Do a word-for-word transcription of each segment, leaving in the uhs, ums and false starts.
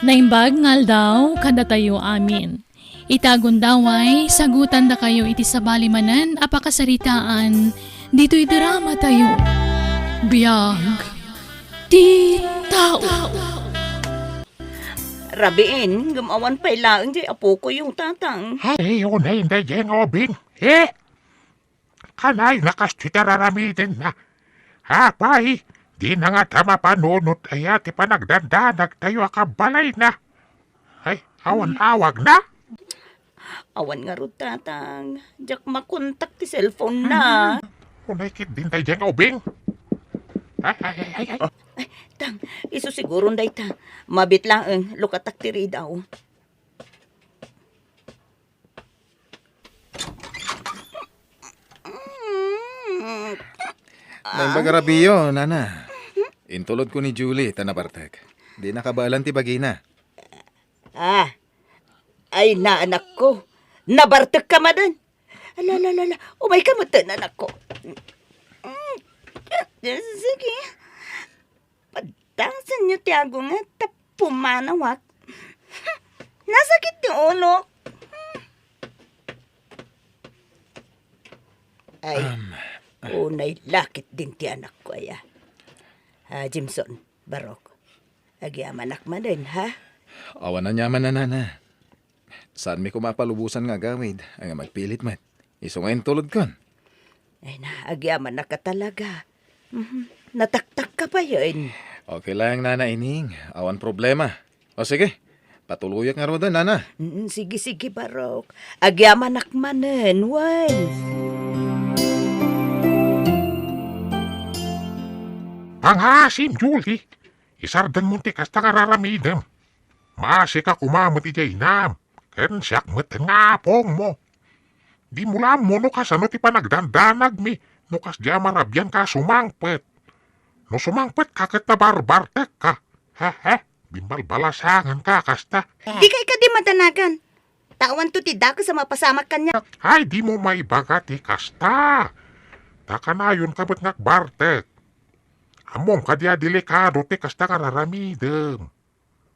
Naimbag nga aldaw kadatayo amin. Ita gundaway, sagutandakayo iti sabali manen a pakasaritaan ditoy drama tayo. Biag ti tao. Rabiin, ngem awan pay laeng diay apokoyo, Tatang. Ay, unay daydiay nga ubing. Eh? Kanay, nakas ti tararamidenna. Apay, dina ngata mapanunot aya ti panagdandanagtayo a kabalayna. Ay, awan awagna? Awan ngarud, Tatang. Diak makontak ti cellphone na. Unay ketdin daydiay nga ubing. Ay, ay, ay, ay, ay. Ay, Tang, isu siguron dayta. Mabit laeng, lukatak ti ridaw. Naimbag a rabiyo, nana. Intulodko ni Julie ta nabartek. Di nakabaelan ti bagina. Ah, ay, naanakko. Nabartekka manen. Ala, ala, ala, ala. Umayka metten, anakko. Mm. Sige. Paddasenyo ti agunget ta pumanawak. Nasakit ti ulok. Ay, Um, unay lakit din ti anakko, aya. Ah, Jimson, Barok, agyamanak manen, ha? Awan aniaman, nana. Saanmi koma a palubosan nga agawid, nga agpilit met. Isu nga intulodkon. Ay na, agyamanak a talaga. Mhm. Nataktak ka pa yun. Okay lang, Nana Ining. Awan problema. O sige, patuloyak ngaruden, Nana. Mm, sige, sige, Barok. Agyamanak manen, wen. Pangaasim, Julie. Isardengmo ti kasta nga raramidem. Maasika koma met idiay inam, ken siak met nga apongmo. Dimo la ammo no kasano ti panagdandanagmi no kasdiay a marabianka a sumangpet. No sumangpetka ket nabarbartekka. Hehe, bimbalbalasanganka a kasta. Dika kadi madanagan. Ta awanto ti dakes a mapasamak kaniak. Ay, dimo maibaga ti kasta. Ta kanayonka met nga agbartek. Ammom kadi a delikado ti kasta nga raramidem.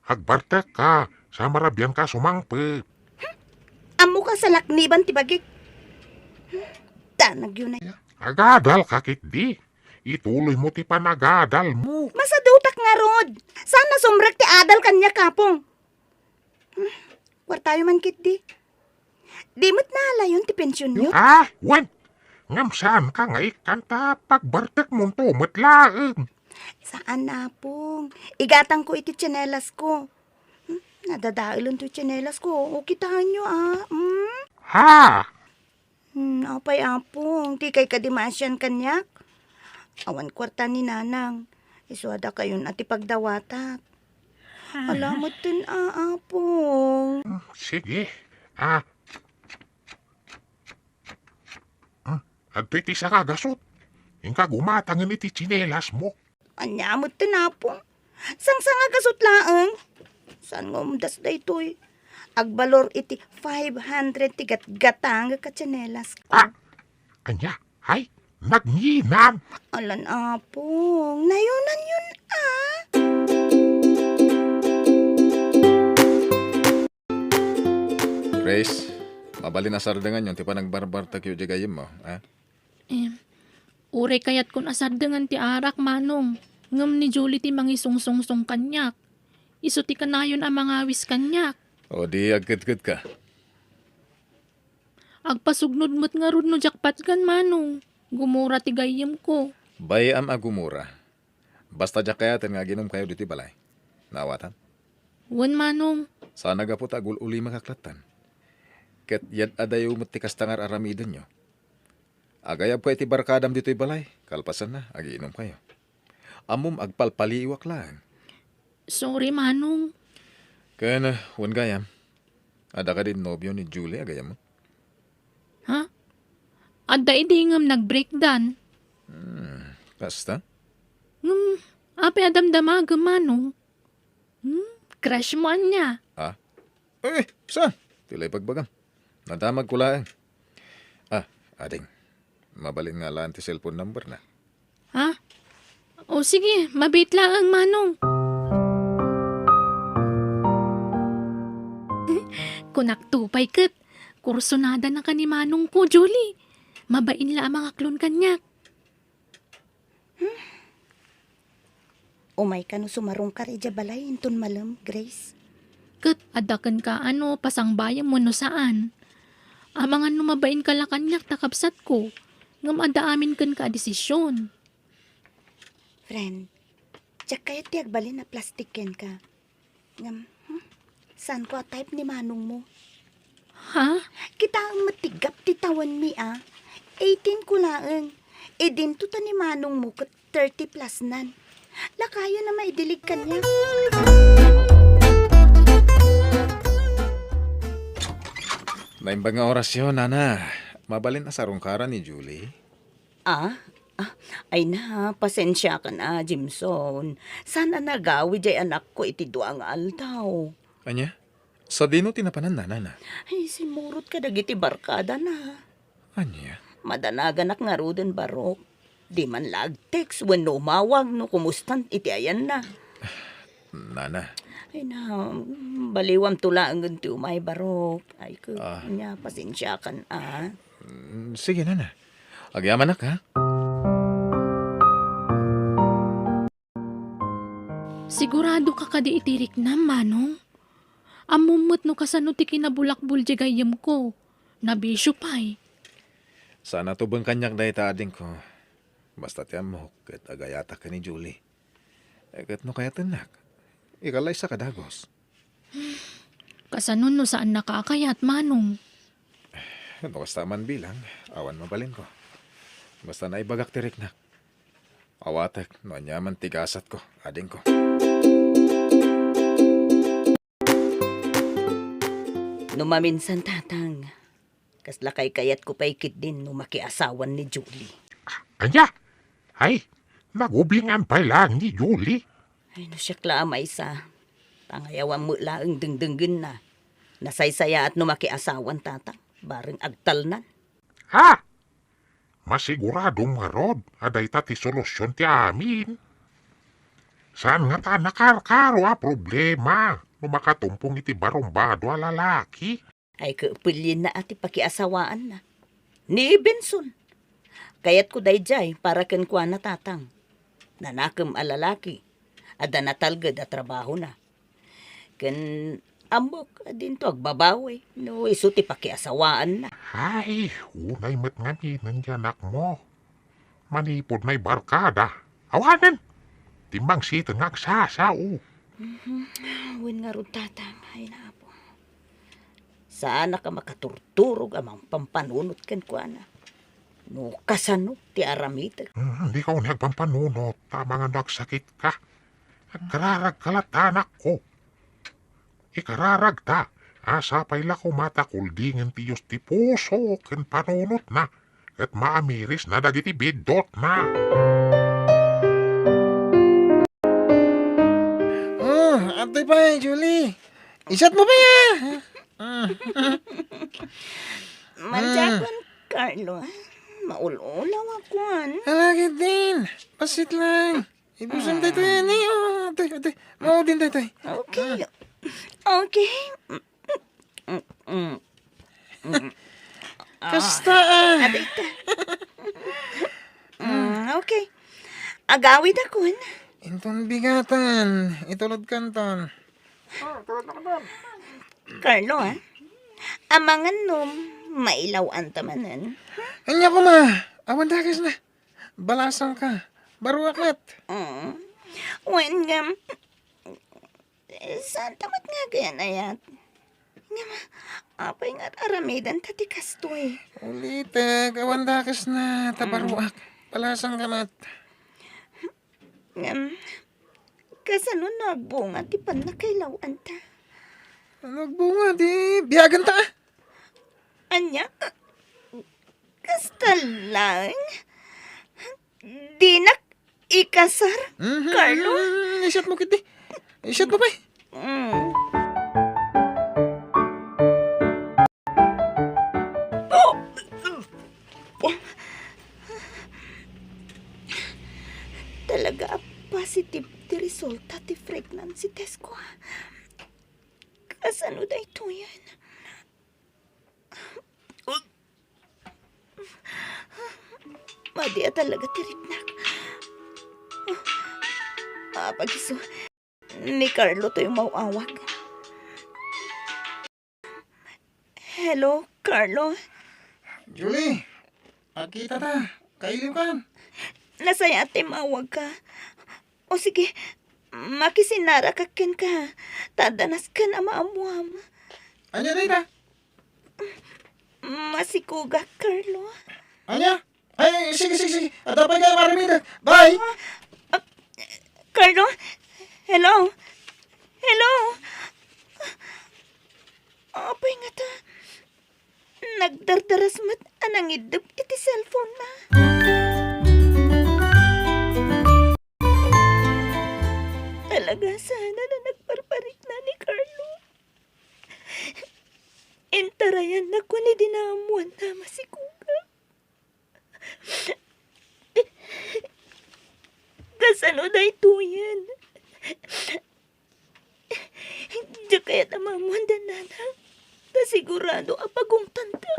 Agbartekka, sa marabianka a sumangpet. Ammoka a salakniban ti bagik. Danag yun ay. Agadalka ketdi. Ituloymo ti panagadalmo. Masadutak ngarud. Saan a sumrek ti adal kaniak, Apong? Kuartayo man ketdi. Di met naalayon ti pensionyo? Ah, wen. Ngem saanka nga ikkan ta pagbartekmonto met laeng. Saan, Apong. Igatangko iti tsinelasko. Hmm, nadadaelen toy tsinelasko. O, kitaenyo, ah. Hmm? Ha? Hmm, apay, Apong. Dikay kadi maasian kaniak? Awan kuarta ni Nanang. Isu a dakayon a ti pagdawatak. Ala, metten, a, Apong. Hmm, sige. Ah, Hmm? Adtoy ti sanga a gasut. Inka gumatangen iti tsinelasmo. Ania met ti napong? Sangsanga gasut laeng. Saan nga umdas daytoy? Agbalor iti five hundred ti gatgatangek a tsinelas. Ah! Ania? Hay, nagnginan! Alan, Apong. Nayonan yun, ah. Grace, mabalin a sardenganyon ti panagbarbartekyo diay gayyemmo, a? Em, uray kayatkon a sardengan ti arak, Manong, ngem ni Julie ti mangisungsongsong kaniak. Isu ti kanayon a mangawis kaniak. O di agkedkedka. Agpasugnod met ngarud no diak patgan, Manong. Gumura ti gayyemko. Bay-am a gumura. Basta diak kayaten nga aginomkayo ditoy balay. Naawatan? Wen, Manong. Saan a gapu ta agul-ulimakak lattan. Ket yad-adayo met ti kasta nga ar-aramidenyo. Agayabka iti barkadam ditoy balay, kalpasanna, agiinomkayo. Ammom, agpalpaliiwak laeng. Sorry, Manong. Ken, wen gayam, adda kadi nobio ni Julie a gayyemmo? Ha? Adda idi ngem nag-breakdan. Hmm, kasta? Ngem, apay a damdamagem, Manong? Hmm? Crush mo ania? Ah? Eh, saan? Ti la ibagbagam. Nadamagko laeng. Ah, Ading, mabalin nga alaen ti cellphone number na. Ha? O sige, mabiit laeng, Manong. Kunak to pay ket, kursunada na ka ni Manong ko, Julie. Mabain la a mangaklon kaniak. Umay kano sumarungkar idiay balay inton malem, Grace? Ket adda kenka a no pasangbayem wenno saan. Amangan no mabain ka la kaniak ta kabsatko, ngem adda amin kenka a desisyon. Friend, diak kayat ti agbalin a plastik kenka. Ngem, hmm? Saanko a type ni manongmo. Ha? Kitaem met ti gap ti tawenmi a. Eighteen ko laeng. Idinto ta ni manongmo ket thirty plus nan. Lakayo na maidilig kaniak. Naimbag nga orasyo, nana. Mabalin a sarungkaran ni Julie? Ah? Ah, ay na, pasensiakan a, Jimson. Saan a nagawid jay anakko iti dua nga aldaw. Ania? Sadino ti napanan nanana? Ay, simmurot kadagiti barkadana. Ania? Madanaganak ngaruden, Barok. Di man la agtext wenno umawag no kumustan iti ayanna. Nana. Ay na, baliwamto laengen ti umay, Barok. Ay, ko, Ah. ania, pasensiakan a. Mm, sige, nana. Agyamanak, ha? Sigurado ka kadi iti riknam, Manong? Ammom met no kasano ti kinabulakbol diay gayyemko. Nabisio pay. Saan a tubeng kaniak dayta, adingko. Basta ti ammok ket agayatak ken ni Julie. Eh, ket no kayatennak, ikallaysaka dagus. Kasano no saannaka a kayat, Manong? No kasta man bilang, awan mabalinko. Basta naibagak ti riknak. Awatek no aniaman ti gasatko, adingko. No maminsan, Tatang, kasla kaykayatko pay ketdin no makiasawan ni Julie. Ania? Ay, nagubingan pay laeng ni Julie. Ay, no siak la a maysa, pangayawan met laeng dengdenggenna. Nasaysayaat no makiasawan, Tatang, bareng agtalnan. Ha? Masiguradom ngarud a dayta ti solusion ti amin. Saan ngata a nakarkaro a problema no makatumpong iti barumbado a lalaki? Ay, kapelenna a ti pakiasawaanna. Ni Benson. Kayatko daydiay para kenkuana, Tatang. Nanakem a lalaki. Adda natalged a trabahona. Ken ammok a dinto agbabawi no isu ti pakiasawaanna. Ay, unay met ngamin ti anakmo. Manipud naibarkada. Awanen! Timmangsiten nga agsasao. Mhm. Wen ngarud, Tatang. Ay, Apo. Saanak a makaturturog a mangpampanunot kenkuana. No kasano ti aramidek? Hmm, dika unay agpampanunot, ta amangan no agsakitka. Agkararagka latta, anakko. Ikararagta, a sapay la koma ta kuldingen ti Dios ti puso ken panunotna, ket maamirisna dagiti biddutna. Oh, adtoy pay, Julie. Isat mo pay, ah. Ah. Mandiakon, Carlo, ah. Maul-ulaw ako, ah. Ala, ketdin. Pasit lang. Ibusen daytoy, ani. Oh, adtoy, adtoy. Maudin daytoy. Okay. Ah. Okay. Mm, mm, mm. Kasta, ah. Adita. Mm, okay. Agawid akon. Inton bigatan, itulod kanton. Carlo, ah. Amangan no mailaw-anta manen. Ania koma, awan dakes na. Balasang ka. Baruak met. Mm. Wen ngem, saan ta met nga agayan-ayat. Ngem, apay nga ar-aramidenta ti kastoy? Ulitek, awan dakes na, ta baruak. Balasang ka met. Ngem, kasano no agbunga ti pannakailaw-anta? Ano agbunga? Di biagenta, ah. Ania? Kasta laeng? Dinak ikasar, Carlo? Mhm. Isyat mo, ketdi. Isyat mo, pay. Mm. Oh! Kasano daytoyen? Madi a talaga ti riknak. Apay isu, ni Carlo toy umaw-awag. Hello, Carlo. Julie, agkita ta. Kailiwkan. Nasayaat ti mawagka. O sige, makisinnarak kenka. Ta adda nasken a maammuam. Ania dayta? Masikugak, Carlo. Ania? Ay, ay, sige, sige, sige. Adda pay kayat aramidek. Bye! Ah, ah, Carlo? Hello? Hello? Apay ngata, nagdardaras met a nangiddep iti cellphone-na. Talaga sana a nagparparikna ni Carlo. Intarayannakon idi naammuanna a masikugak. Kasano daytoyen? Diak kayat a maammuanda, nanang. Ta sigurado a pagungtanta.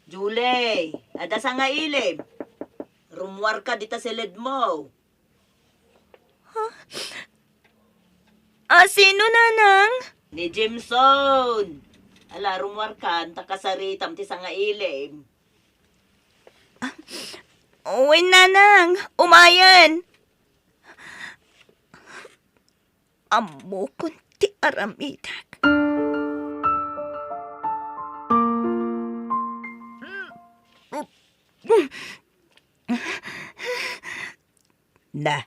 Julie, adda sangailem. Rummuarka dita siledmo. Ha? A, sino, nanang? Ni Jimson. Ala, rummuarkan, ta kasaritam ti sangailem. Ah, wen, nanang. Umayen. Ammokon ti aramidek. Na,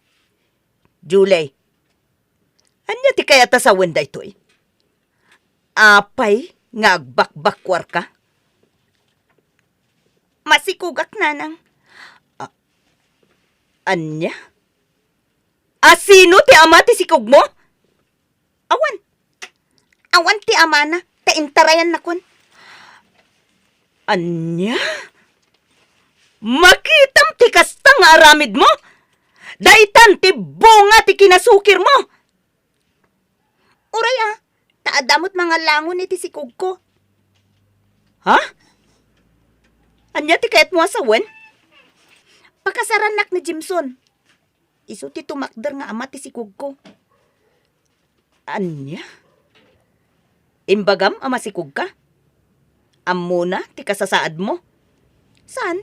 Julie, ania ti kayat a sawen daytoy? Apay nga agbakbakkuarka? Masikugak, nanang. A-, ania? A, sino ti ama ti sikugmo? Awan. Awan ti amana, ta intarayannakon. Ania? Makitam ti kasta nga aramidmo? Daytan ti bunga ti kinasukirmo. Uray a, ta adda met mangalangon iti sikugko. Ha? Ania ti kayatmo a sawen? Pakasarannak ni Jimson. Isu ti tumakder nga ama ti sikugko. Ania? Imbagam a masikugka? Ammona ti kasasaadmo? Saan?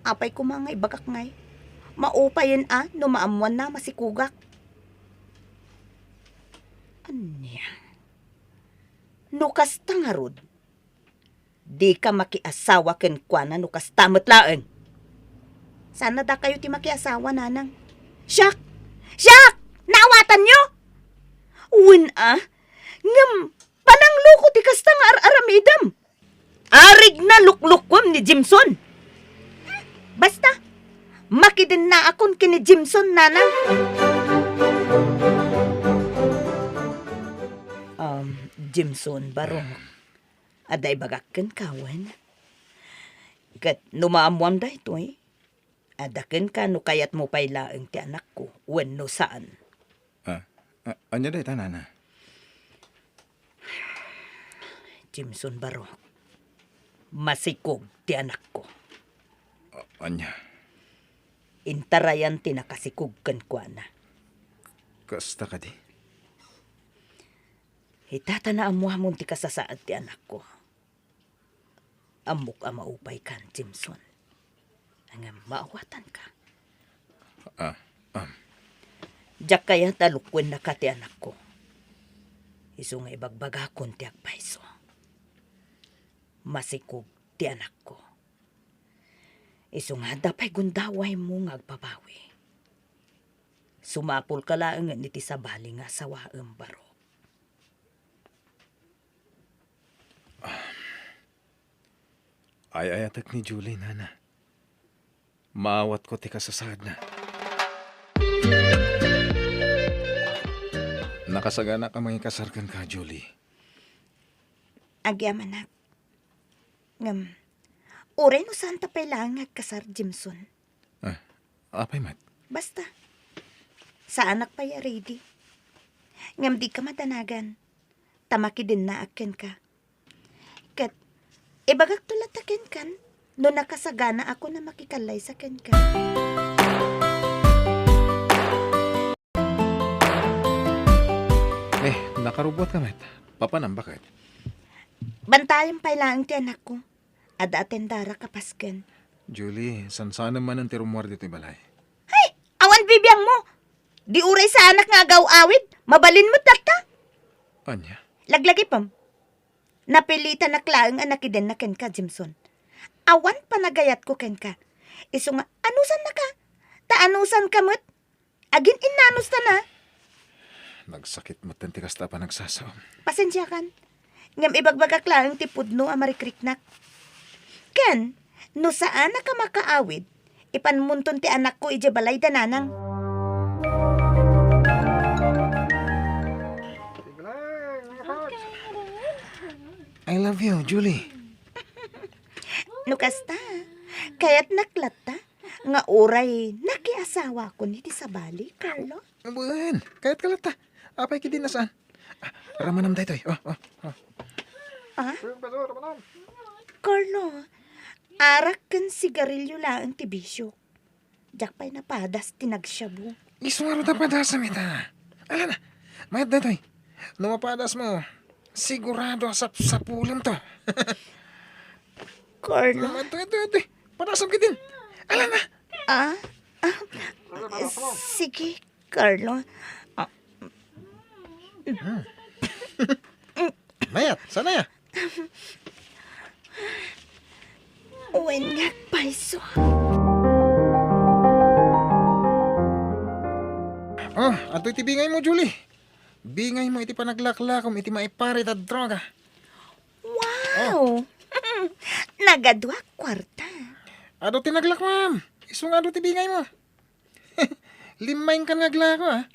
Apay koma nga ibagak ngay, maupayen a no maammoanna a masikugak. Ania? No kasta ngarud, dika makiasawa kenkuana no kasta met laeng. Saan a dakayo ti makiasawa, nanang? Siak! Siak! Naawatanyo? Wen a, ngem panangloko ti kasta nga ar-aramidem. Arigna luklukuem ni Jimson. Basta, makidennaakon ken ni Jimson, nanang. Um, Jimson, barok. Adda ibagak kenka wen? Ket no maammoam daytoy, adda kenka no kayatmo pay laeng ti anakko wenno saan. Ah, a-, ania dayta, nana? Jimson, barok, masikog ti anakko. A-, ania? Intarayan ti nakasikog kenkuana. Kasta kadi? Ita ta naammoamon ti kasasaad ti anakko. Ammok a maupaykan, Jimson. Ngem maawatanka. Ah, um. Diak kayat a lukuennaka ti anakko. Isu nga ibagbagakon ti agpayso. Masikog ti anakko. Isu nga adda pay gundawaymo nga agbabawi. Sumapulka laengen iti sabali nga asawaem, barok. Ay-ayatek ni Julie, nana. Maawatko ti kasasaadna. Nakasaganak a mangikasar kenka, Julie. Agyamanak. Ngem, uray no saanta pay laeng nga agkasar, Jimson. Ah, apay met? Basta, Saanak pay a ready. Ngem dika madanagan, ta makidennaak kenka. Ket ibagakto latta kenkan no nakasaganaakon a makikallaysa kenka. Eh, nakarubuatka met. Papanam, baket? Bantayan pay laeng ti anakko. Adda a tendara kapasken. Julie, sansanem manen ti rummuar ditoy balay. Hay! Awan bibiangmo! Di uray saanak nga agaw-awid, mabalin met latta. Ania? Laglagipem. Napilitanak laeng a nakidenna kenka, Jimson. Awan panagayatko kenka. Isu nga, anusannaka? Ta anusanka met? Agin-innanustana. Nagsakit met ti kasta a panagsasaom. Pasensiakan. Ngem ibagbagak laeng ti pudno a marikriknak. Ken, no saanak a makaawid, ipanmonton ti anakko idiay balay da nanang. I love you, Julie. No kasta, kayatnak latta nga uray nakiasawakon iti sabali, Carlo? Wen, kayatka latta. Apay ketdin a saan? Ah, ramanam daytoy. Oh, oh, oh. Ah? Carlo, arak ken sigarilyo laeng ti bisio. Diak pay napadas ti nagshabu. Isu ngarud a padasam ita. Ala na, mayat daytoy. No mapadasmo, sigurado a sapsapulemto. Carlo. Ah, ito, ito, ito. Padasam ketdin. Ala na. Ah? Ah? Sige, Carlo. Ah. Hmm. Mayat, saan aya? Wen nga payso. Oh, adtoy ti bingaymo, Julie. Bingaymo iti panaglaklakom iti maiparit a droga. Wow! Oh. Nagaduak kuarta. Adu ti naglakuam. Isu nga adu ti bingaymo. Limmaingkan nga aglako, ah.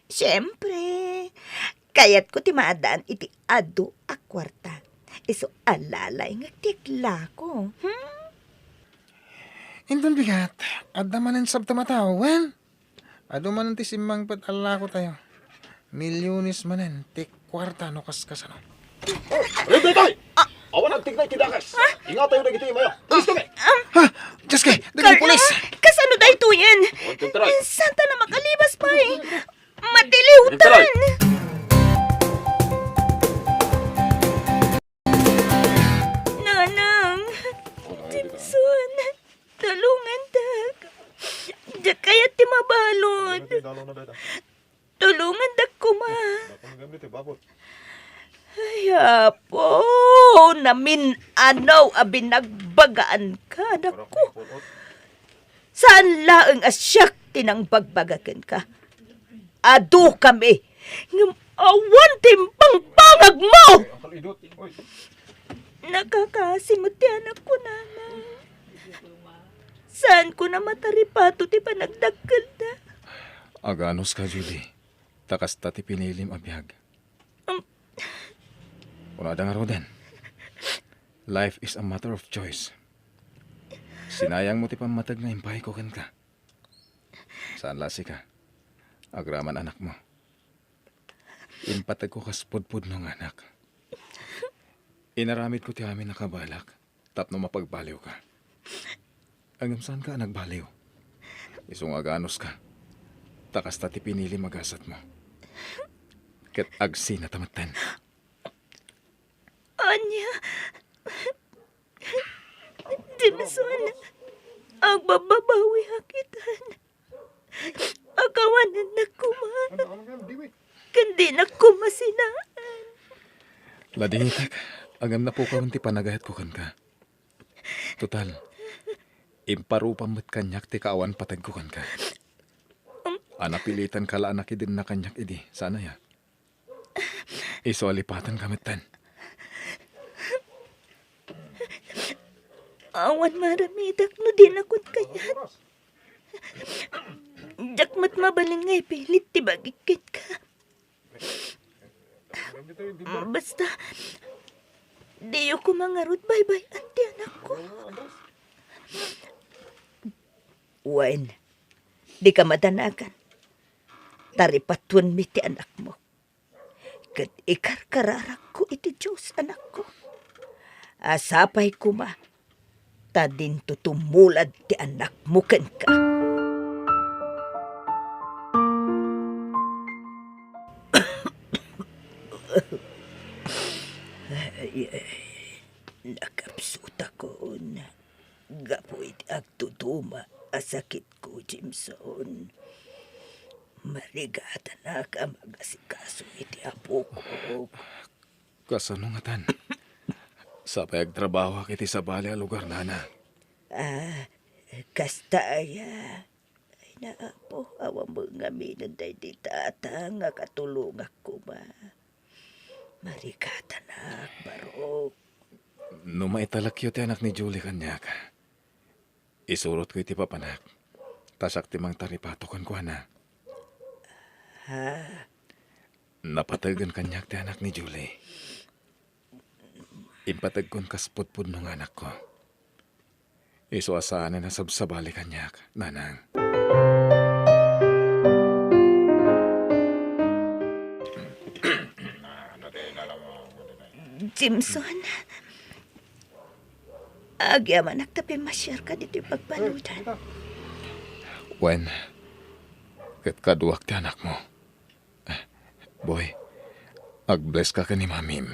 Siempre, kayatko ti maaddaan iti adu a kuarta. Isu a lalayngek ti aglako. Hmm? Inton bigat, adda manen sabtem a tao, wen? Adu manen ti simmangpet a lakotayo. Milyones manen ti kuarta no kaskasano. Oh, Red Daytoy! Ah! Awan agtignay ti dakes. Ha? Ingatayo dagiti imayo. Pulis kami! Ah! Ha? Diyos kay, dagiti pulis! Kasano daytoyen? Awan ti try. Santa na makalibas pay. Matiliwtan! Dagiti try. Nanang, Jimson, tulongandak. Diak kayat ti mabalud. Tulongandak koma. Ay, Apo, namin-anaw a binagbagaanka, anakko. Saan laeng a siak ti nangbagbaga kenka. Adu kami, ngem awan ti imbangbanagmo! Nakakaasi met ti anakko, Nanang. Saanko a mataripato ti panagdakkelda. Aganuska, Julie. Ta kasta ti pinilim a biag. Am- Kunada ngaruden, "Life is a matter of choice." Sinayangmo ti pammateg nga impayko kenka. Saan la sika. Agraman anakmo. Impategko kas pudpudno nga anak. Inaramidko ti amin a kabalak tapno mapagbaliwka. Ngem saanka a nagbaliw. Isu nga aganuska. Ta kasta ti pinilim a gasatmo. Ket agsinata metten. Ania? Jimson, agbabbabawiak itan. Akawanennak koma. Ken dinak koma sinaan. Ladingitek, ngem napukawen ti panagayatko kenka. Total, imparupam met kaniak ti kaawan pategko kenka. A napilitanka la a nakidenna kaniak idi, saan aya? Isu a lipatanka metten. Awan maaramidak no dinakon kayat. Diak met mabalin nga ipilit ti bagik kenka. Basta, diyo koma ngarud baybay-an ti anakko. Wen, dika madanagan. taripatuenmi ti anakmo. Ket ikarkararakko iti Dios, anakko, a sapay koma ta dinto tumulad ti anakmo kenka. Ay, ay, nakapsutakon gapu iti agduduma a sakitko, Jameson. Marigatanak a magasikaso iti apok. Kasano ngatan? Sapay agtrabahoak iti sabali a lugar, nana. Ah, kasta aya. Ay, na, Apo, awan met ngamin daydi tata nga katulongak koma. Marigatanak, barok. No maitalekyo ti anak ni Julie kaniak, isurotko iti papanak, ta siak ti mangtaripato kenkuana. Ha? Napategen kaniak ti anak ni Julie. Impategkon kas pudpudno nga anakko. Isu a saanen a sabsabali kaniak, nanang. Jameson, agyamanak ta pimmasiarka ditoy pagbanudan. Wen, ket kaduak ti anakmo. Boy, ag-bless ka ken ni mamim.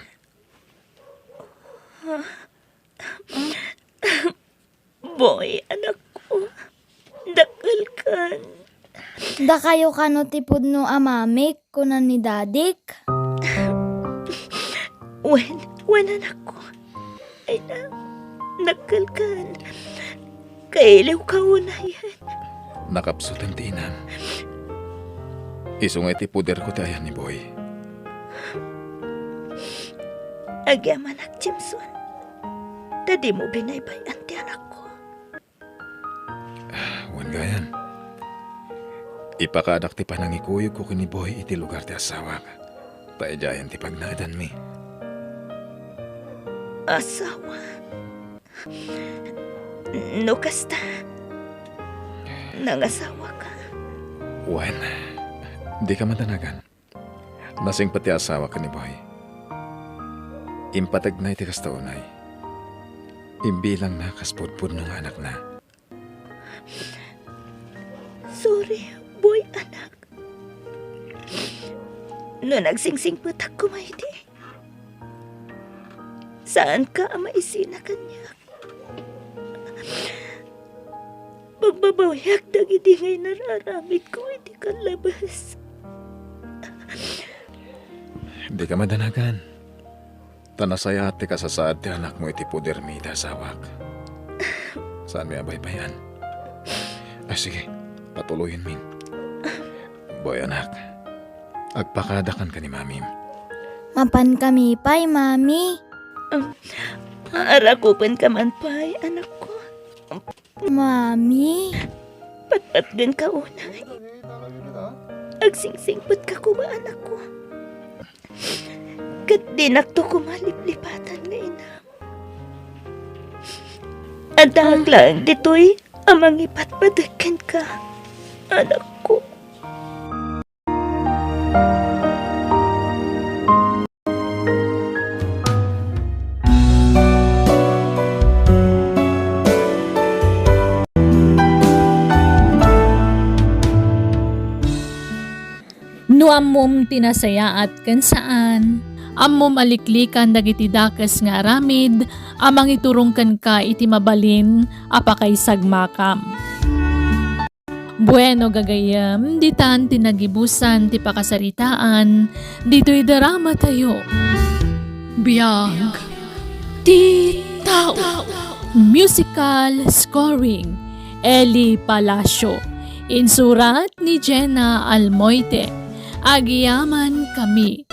Boy, anakko, dakkelkan. Dakayo kano ti pudno a mamik, kuna ni dadik. Wen, wen, anakko. Ay na, dakkelkan. Kailiwka unayen. Nakapsuten ti inam. Isu nga iti puderko ti ayan ni Boy. Agyamanak, Jameson, ta dimo binaybay-an ti anakko. Wen gayam, ipakaadak ti panangikuyogko ken ni Boy iti lugar ti asawak, ta idiayen ti pagnaedanmi. Asawa? No kasta, nangasawaka? Wen, dika madanagan. Nasingpet ti asawak ken ni Boy. Impategna iti kasta unay. Imbilangna kas pudpudno nga anakna. Sorry, Boy, anak. No nagsingsingpetak koma idi, saanka a maisina kaniak. Pagbabawiak dagidi nga inararamidko iti kallabes. Dika madanagan. Ta nasayaat ti kasasaad ti anakmo iti pudermi iti asawak. Saanmi a baybay-an. Ay, sige, patuloyenmin. Boy, anak, agpakadakan ken ni mamim. Mapankami pay, mami. Um, arakupenka man pay, anakko. Mami. Patpatgenka unay. Agsingsingpetka koma, anakko. Ket dinakto koma liplipatan nga inam. Addaak laeng ditoy a mangipatpateg kenka, anakko. No ammom ti nasayaat ken saan, ammom a liklikan dagiti dakes nga aramid a mangiturong kenka iti mabalin a pakaisagmakam. Bueno, gagayyem, ditan ti nagibusan ti pakasaritaan ditoy dramatayo. Biag ti Tao. Musical scoring, Eli Palacio. Insurat ni Jenna Almoite. Agyamankami.